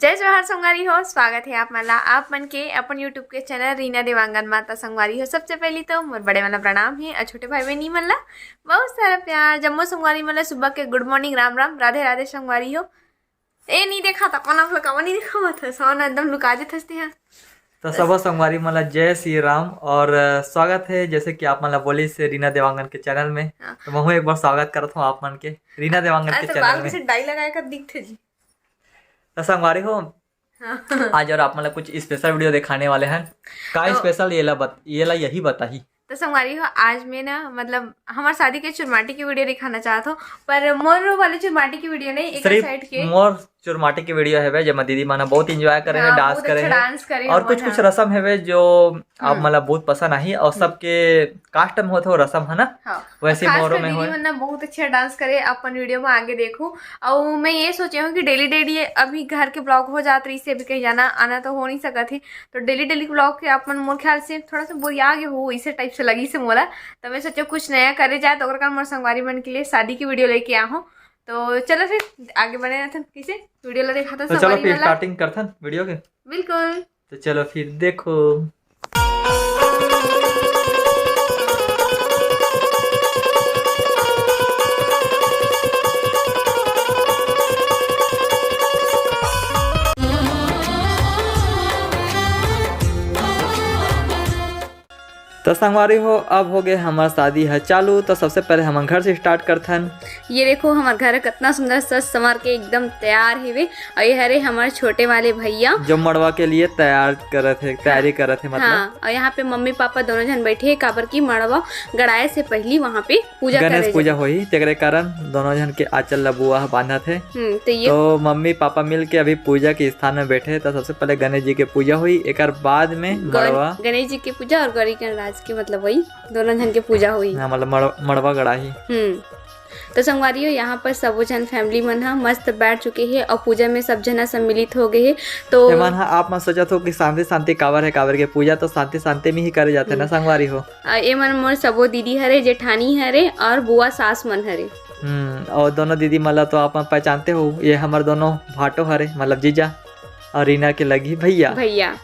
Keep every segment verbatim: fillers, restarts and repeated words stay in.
जय जोहार संगवारी हो, स्वागत हे आप मन ला, आप मन के अपन YouTube के चैनल रीना देवांगन मा। त संगवारी हो, सबसे पहली तो मोर बड़े मन ला प्रणाम हे, अउ छोटे भाई बहिनी मन ला बहुत सारा प्यार। जम्मो संगवारी मन ला सुबह के गुड मॉर्निंग, राम राम, राधे राधे संगवारी हो। ए, नहीं देखा था, कौन आप लोग का नहीं देखा हुआ था, सावन एकदम लुका जे थसते हैं। तो सब संगवारी मन ला जय श्री राम और, अ, स्वागत हे, जैसे कि आप मन ला बोली से रीना देवांगन के चैनल में। हाँ। तो मैं एक बार स्वागत करत हूँ आप मन के रीना देवांगन के अरे, तो चैनल बाल में। कैसे डाई लगाए का दिखते जी? तो संगवारी हो, हाँ। आज और आप मन ला कुछ स्पेशल वीडियो दिखाने वाले हैं। का तो स्पेशल, ये ला बत-, ये ला यही बताही। तो संगवारी हो, आज मैं ना, मतलब, हमार शादी के चुरमाटी की वीडियो दिखाना चाहत हो, पर मोर वाले चुरमाटी की वीडियो नहीं, एक सिर्फ साइड के मोर चुरमाटी की वीडियो हेवे, जेमा दीदी मन बहुत एंजॉय करे हे, हाँ, डांस बहुत करे अच्छा हे, डांस करे और कुछ कुछ रसम हेवे जो आप हम्म। मन ला बहुत पसंद आही और हम्म। सबके कास्ट में होथे वो रसम, है ना? हाँ। वैसे खास मोरो कर में दीदी होय। मन ना बहुत अच्छा डांस करे, अपन वीडियो में आगे देखो। और मैं ये सोचे हूँ कि डेली डेली अभी घर के ब्लॉग हो जात रही से, अभी कहीं जाना आना तो हो नहीं सकत ही, तो डेली डेली ब्लॉग के अपन मोर ख्याल से थोड़ा सा बोरिया गे हो, इसे टाइप से लगी से मोला। तो मैं सोचे कुछ नया करे जाए, तो ओकर कारण मोर संगवारी मन के लिए शादी की वीडियो लेके आ हूँ। तो चलो फिर आगे बने रहथन, कैसे वीडियो ला देखा था तो चलो संगवारी फिर वाला। स्टार्टिंग करथन वीडियो के। बिल्कुल। तो चलो फिर देखो। तो संगवारी हो, अब हो गए हमर शादी ह चालू। तो सबसे पहले हमन घर से स्टार्ट करथन। ये देखो, हमर घर ह कितना सुंदर सज संवर के एकदम तैयार हेवे। और ये हरे हमर छोटे वाले भैया। जो मड़वा के लिए तैयार करत हे, तैयारी करत हे, मतलब। हाँ, और यहाँ पे मम्मी पापा दोनों झन बैठे हे, काबर की मड़वा गड़ाए से पहली वहाँ पे पूजा गणेश करे पूजा जाए। होही, तेकरे कारण दोनों झन के आंचल ला बुआ ह बांधत हे। हम्म, तो ये तो मम्मी पापा मिल के अभी पूजा के स्थान में बैठे हे, तो सबसे पहले गणेश जी के पूजा होही, एकर बाद में गौर-, मड़वा। गणेश जी के पूजा और गौरी गणराज के, मतलब, वही दोनों झन के पूजा होही। हाँ, मतलब, मड़-, मड़वा गड़ाही। हम्म। तो संगवारी हो, यहाँ पर सबो झन फैमिली मन ह मस्त बैठ चुके हे और पूजा में सब झन ह सम्मिलित हो गए हे। तो एमन ह आप मन सोचत हो कि शांति शांति काबर हे, काबर के पूजा तो शांति शांति में ही करे जाथे ना हम्म। संगवारी हो। आ, एमन मोर सबो दीदी हरे, जेठानी हरे और बुआ सास मन हरे। हम्म, और दोनों दीदी मन ला तो आप मन पहचानते हो, ये हमर दोनों भाटो हरे, मतलब जीजा, और रीना के लगी भैया। भैया।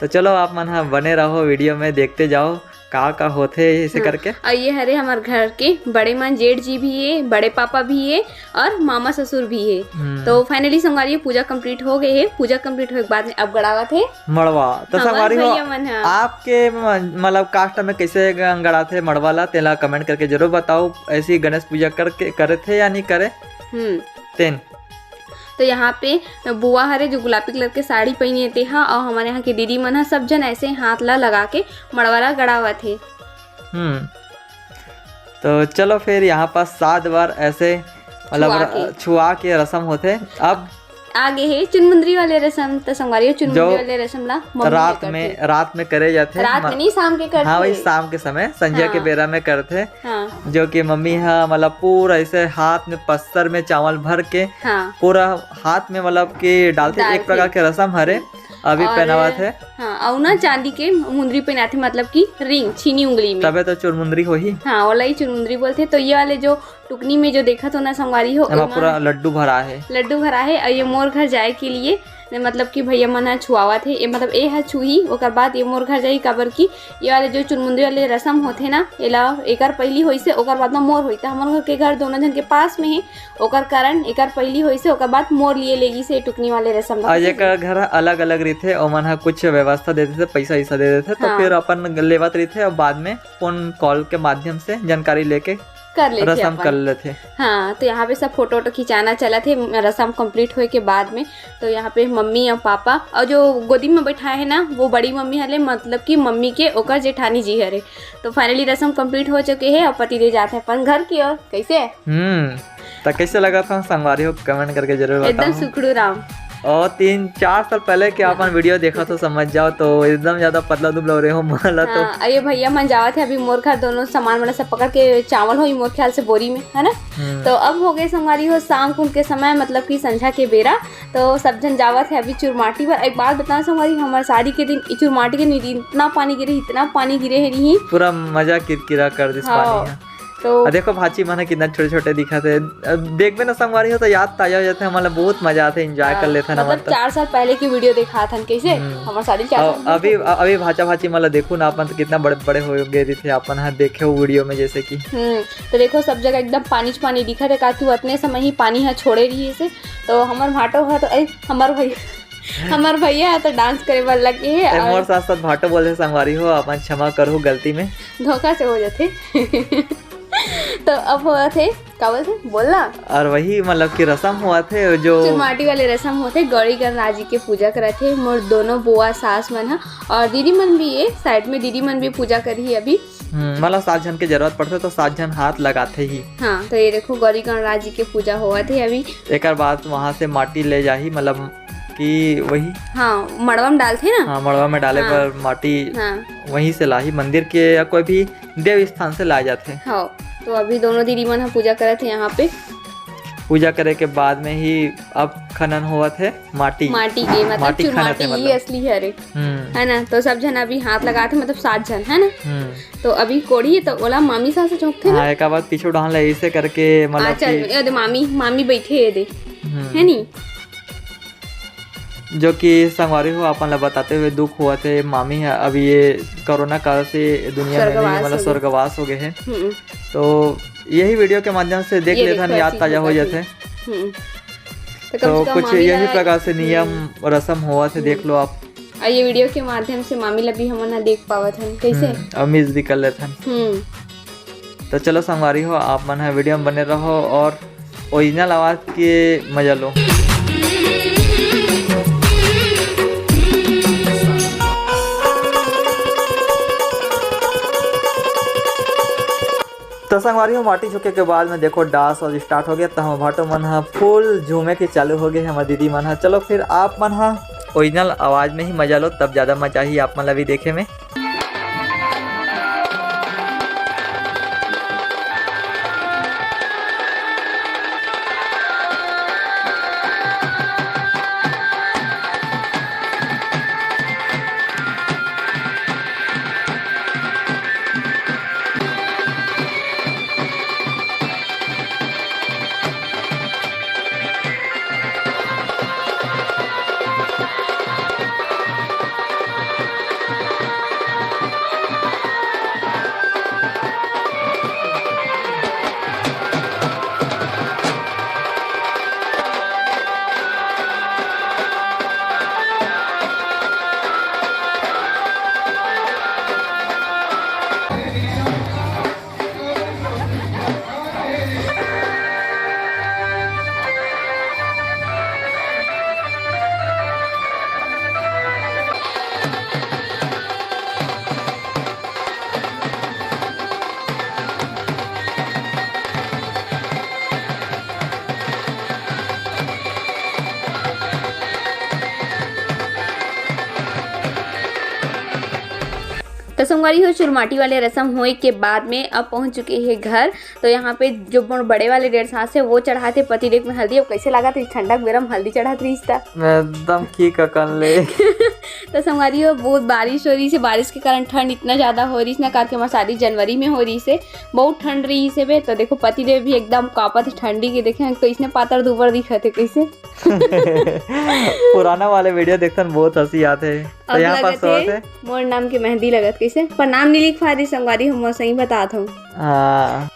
तो चलो, आप मन ह बने रहो वीडियो में, देखते जाओ का का होथे ऐसे हाँ। करके। और ये हरे हमर घर के बड़े मन, जेठ जी भी हे, बड़े पापा भी हे और मामा ससुर भी हे। हम्म। तो finally संगवारी हो, पूजा complete हो गए हे। पूजा complete होए के बाद में अब गड़ावत हे मड़वा। तो हमर संगवारी हो, भैया मन ह। आपके म-, मतलब कास्ट में कैसे ग-, गड़ाथे मड़वा ला, तेला comment करके जरूर बताओ। ऐसी गणेश पूजा करके करे थे या नहीं करे? हम्म। तेन। तो यहाँ पे बुआ हरे जो गुलाबी कलर के साड़ी पहनी हे तेहा, और हमारे यहाँ के दीदी मन ह सब झन ऐसे हाथ ला लगा के मड़वा ला गड़ावत हे। हम्म। तो चलो फिर यहाँ पास सात बार ऐसे मतलब छुआ र-, के। छुआ के रसम होथे। अब आगे हे चुनमुंदरी वाले रसम, तो संगवारी हो चुनमुंदरी जो वाले रसम ला मम्मी रात करथे। में, रात में करे जाथे। रात में म-, नहीं, शाम के करथे। हाँ, वही शाम के समय, संझा के हाँ। बेरा में करथे। हाँ। जो कि मम्मी ह मतलब पूरा ऐसे हाथ में पस्तर में चावल भर के हाँ। पूरा हाथ में मतलब कि डालथे, डालथे। एक प्रकार के रसम हरे, अभी और पहनावत हे। हाँ, और ना चांदी के मुंदरी पहनाथे, मतलब कि रिंग, छीनी उंगली में। तबे तो चुरमुंदरी होही। हाँ, ओला ही चुरमुंदरी बोलथे। तो ये वाले जो टुकनी में जो देखत हो ना संगवारी हो, एमा ओमा पूरा लड्डू भरा हे। लड्डू भरा हे, और ये मोर घर जाए के लिए, मतलब कि भैया मन ह छुआवत हे, ये मतलब ए ह छुही, ओकर बाद ये मोर घर जाही, काबर कि ये वाले जो चुरमुंदरी वाले रसम होथे ना, एला एकर पहिली होइसे, ओकर बाद म मोर होही। त हमर घर के घर दोनों झन के पास में हे, ओकर कारण एकर पहिली होइसे, ओकर बाद मोर लिए लेगिसे टुकनी वाले रसम ला। और जेकर घर अलग-अलग रहिथे, ओमन ह कुछ व्यवस्था दे देथे, पैसा-वैसा दे देथे, तो हाँ। फिर अपन लेवत रहिथे और बाद में फोन कॉल के माध्यम से जानकारी लेके कर लेथे रसम अपन। कर लेथे। हाँ, तो यहाँ पे सब फोटो वोटो खिंचाना चलत हे, रसम complete होए के बाद में। तो यहाँ पे मम्मी और पापा और जो गोदी में बैठाए हे ना, वो बड़ी मम्मी हले, मतलब कि मम्मी के ओकर जेठानी जी हरे। तो finally रसम complete हो चुके हे और पति देव जात हे अपन घर की ओर। कैसे? हम्म, त कैसे लगत हे संगवारी हो, comment करके जरूर एकदम बताओ। सुखड़ू राम। और तीन चार साल पहले के हाँ। अपन वीडियो देखा तो समझ जाओ, तो एकदम ज्यादा पतला दुबला हो रहे हो मोला तो। हाँ, ये भैया मन जावत हे अभी मोर घर, दोनों सामान वाला सब पकड़ के, चावल होही मोर ख्याल से बोरी में, है ना? हम्म। तो अब हो गए संगवारी हो शाम कुन के समय, मतलब कि संझा के बेरा, तो सब झन जावत हे अभी चुरमाटी बर। एक बात बताओ संगवारी, हमारे शादी के दिन, ई चुरमाटी के दिन इतना पानी गिरे, इतना पानी गिरे हे नहीं। पूरा मजा किरकिरा कर दिस हाँ। पानी ह। तो अ, देखो भांची मन ह कितना छोटे-छोटे दिखत हे। अ, देखबे ना संगवारी हो तो याद ताजा हो जाथे, हमन ला बहुत मजा आथे, enjoy कर हाँ, लेथन हमन मतलब तो। चार साल पहले की video दिखात हन, कैसे? हम्म। हमर शादी चार साल पहले अभी, की। अभी भांचा भांची मन ला देखो ना, अपन तो कितना बड़े-बड़े हो गए रहिथे, अपन ह देखे हो video में जैसे कि। हम्म, तो देखो सब जगह एकदम पानी च पानी दिखत हे, काकि अतने समय ही पानी ह छोड़े रहिस हे, तो हमर भांटो ह तो, ए, हमर भई-, हमर भैया ह तो dance करे बर लगे हे। ए, और मोर साथ साथ भांटो बोले संगवारी हो, अपन क्षमा करहु गलती में। धोखा से हो जाथे। तो अब होवत हे, का बोलथे? बोल ना। और वही मतलब कि रसम होवत हे जो चुरमाटी वाले रसम होथे, गौरी गणराज जी के पूजा करत हे मोर दोनों बुआ सास मन ह, और दीदी मन भी ए side में, दीदी मन भी पूजा करही अभी। हम्म, मतलब सात झन के जरूरत पड़थे तो सात झन हाथ लगाथे ही। हाँ, तो ये देखो गौरी गणराज जी के पूजा होवत हे अभी। एकर बाद वहाँ से माटी ले जाही, मतलब कि वही हाँ, मड़वा में डालथे ना। हाँ, मड़वा में डाले हाँ। बर माटी हाँ। वहीं से लाही, मंदिर के या कोई भी देव स्थान से लाए जाथे। हाँ, तो अभी दोनों दीदी मन ह पूजा करत हे यहाँ पे। पूजा करे के बाद में ही अब खनन होवत हे माटी। माटी के, मतलब माटी चुरमाटी खनत हे, ये मतलब। असली हरे। हम्म। है ना? तो सब झन अभी हाथ लगात हे, मतलब सात झन, है ना? हम्म। तो अभी कोढ़ी तो ओला मामी सास ह चौंकथे ना? हाँ, एक बार पीछू डाहन ले ऐसे करके, मतलब आंचल कि में, ये दे मामी, मामी बैठे हे दे। हम्म। है नी? जो कि संगवारी हो, अपन ला बताते हुए दुख होवत हे, मामी ह अभी ये कोरोना काल से दुनिया में नहीं, स्वर्गवास मतलब हो गए। स्वर्गवास हो गए हे। हम्म। तो यही video के माध्यम से देख ये लेथन, देखो याद ऐसी ताजा हो फोटो जाथे। थी। हम्म। तो कम तो से कम कुछ मामी यही ला प्रकार से नियम हम्म। रसम होवत हे, हम्म। देख लो आप। और ये video के माध्यम से मामी ला भी हमन ह देख पावत हन, कैसे? हम्म, और miss भी कर लेथन। हम्म। तो चलो संगवारी हो, आप मन ह video में बने रहो और original आवाज के मजा लो। तो संगवारी हो, माटी झुके के बाद में देखो dance और start हो गया, तो हम भांटो मन ह full झूमे के चालू हो गए, हमर दीदी मन ह। चलो फिर आप मन ह original आवाज में ही मजा लो, तब ज्यादा मजा ही आप मन ला भी देखे में। तो संगवारी हो, चुरमाटी वाले रसम होए के बाद में अब पहुंच चुके हैं घर। तो यहाँ पे जो मोर बड़े वाले डेढ़ सास हे, वो चढ़ाथे पतिदेव में हल्दी। अब कैसे लागत हे ठंडा के बेरा में हल्दी चढ़ात रहिस त? मैं एकदम ठीक अकन ले। तो संगवारी हो, बहुत बारिश हो रहिस हे, बारिश के कारण ठंड इतना ज्यादा हो रहिस ना, काबर के हमर शादी जनवरी में हो रहिस हे, बहुत ठंड रहिस हे बे। तो देखो पतिदेव भी एकदम कांपत हे ठंडी के, देखे तो इसने पातर दुबर दिखत हे कैसे। पुराना वाले video देखथन, बहुत हंसी आथे। तो अब यहाँ पास लगत हे, होवत हे। मोर नाम के मेहंदी लगत कैसे, पर नाम नहीं लिखवा दी संगवारी, हम सही बतात हूँ। हाँ।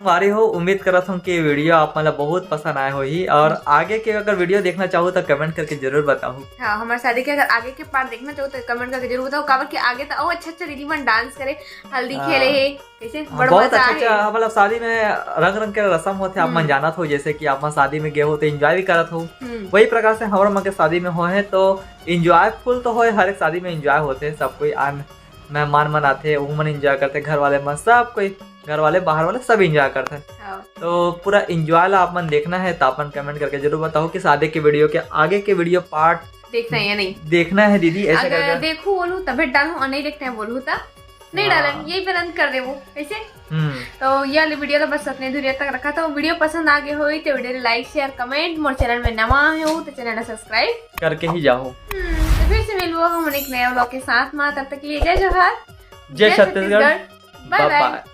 संगवारी हो, उम्मीद करत हूँ कि video आप मन ला बहुत पसंद आए होही और आगे के अगर video देखना चाहो तो comment करके जरूर बताओ। हाँ, हमारे शादी के अगर आगे के part देखना चाहो तो comment करके जरूर बताओ, काबर कि आगे तो और अच्छा अच्छा दीदी मन dance करे, हल्दी हाँ। खेले हे, कैसे हाँ, बड़ बहुत मजा अच्छा, आए। अच्छा, मतलब शादी में रंग रंग के रसम होथे, आप मन हम्म। जानत हो, जैसे कि आप मन शादी में गए हो तो enjoy भी करत हो, हम्म। वही प्रकार से हमर मन के शादी में होहे तो enjoy full तो होए, हर एक शादी में enjoy होथे, सब कोई आन मेहमान मन आथे, वो मन enjoy करथे, घर वाले मन, सब कोई, घर वाले बाहर वाले सब enjoy करथे। हाँ। तो पूरा enjoy ला आप मन देखना है तो अपन comment करके जरूर बताओ कि शादी के video के आगे के video part देखना है या नहीं? देखना है दीदी, ऐसे अगर करके। देखो बोलूँ तबे डालूँ और नहीं देखना है बोलूँ तो नहीं हाँ। डालन, यही पर अंत कर देबो, कैसे? हम्म। तो ये वाली video ला बस अतने दूरिया तक रखा था। Video पसंद आ गए होई तो video like, share, comment, मोर channel में नवा आए हो तो channel ला subscribe करके ही जाओ। हम्म, तो फिर से मिलबो हम एक नया vlog के साथ में, तब तक के लिए जय जोहार, जय जय Chhattisgarh. Chhattisgarh. Bye bye। Bye bye।